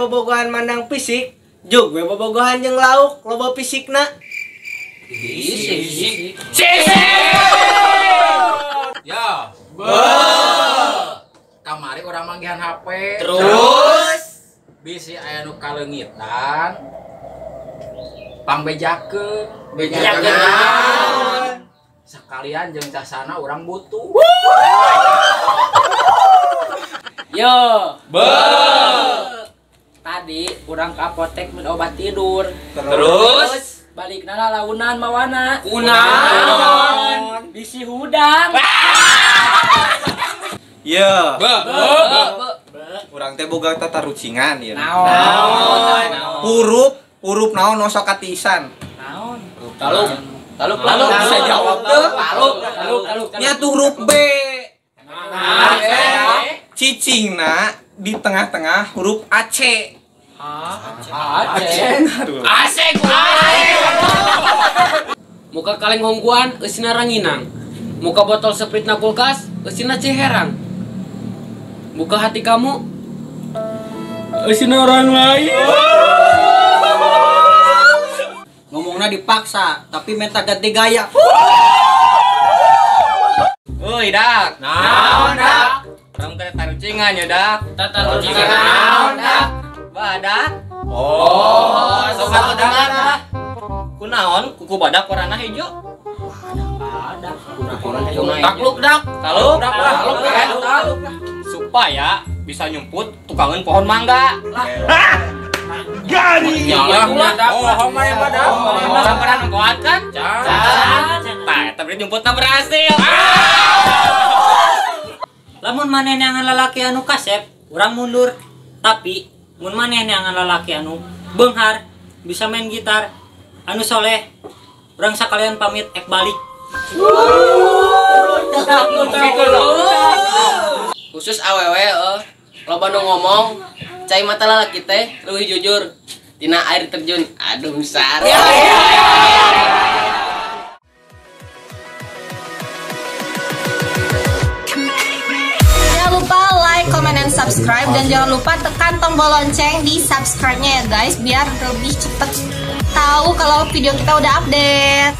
bobogohan mandang fisik, jug we bobogohan jeung lauk loba fisikna. Fisik. Ya. Be. Kamari urang manggihan HP. Terus bisi aya nu kaleungitan. Pangbejakeun. Bejakeun. Sekalian jeung casana urang butuh. Yo. Be. Tadi urang ke apotek mun obat tidur. Terus balikna lalaunan mawana. Kunaon? Bisi hudang. Yo. Be. Urang teh boga tatarucingan ieu. Naon? Huruf naon nu sok katisan? Naon? Taluk. Taluk bisa jawab teu? Taluk. Nya tuh huruf B. Cicingna di tengah-tengah huruf AC. AC. AC. Muka kaleng hongguan eusina ranginang. Muka botol Sprite na kulkas eusina ciherang. Muka hati kamu eusina orang lain. Ngomongna dipaksa, tapi minta ganti gaya. Euy, Dak. Naon, Dak? Urang teh tarucingan ya, Dak. Tatarucingan naon, Dak? Badak. Oh, sok atuh dengar. Kunaon kuku badak warna hijau? Badak. Takluk, Dak. Taluk, Taluk. Supaya bisa nyumput tukangan pohon mangga. Gari. Oh, main badak. Samperan nongkoan kan? Can. Tah, eta berarti nyumputna berhasil. Lamun maneh neangan lalaki anu kasep, urang mundur. Tapi mun maneh neangan lalaki anu beunghar, bisa main gitar, anu soleh, urang sakalian pamit ek balik. Khusus awewe loba nu ngomong cai mata lalaki teh leuwih jujur tina air terjun Adum Sari. Jangan lupa like, comment, dan subscribe. Dan jangan lupa tekan tombol lonceng di subscribe-nya ya guys, biar lebih cepet tahu kalau video kita udah update.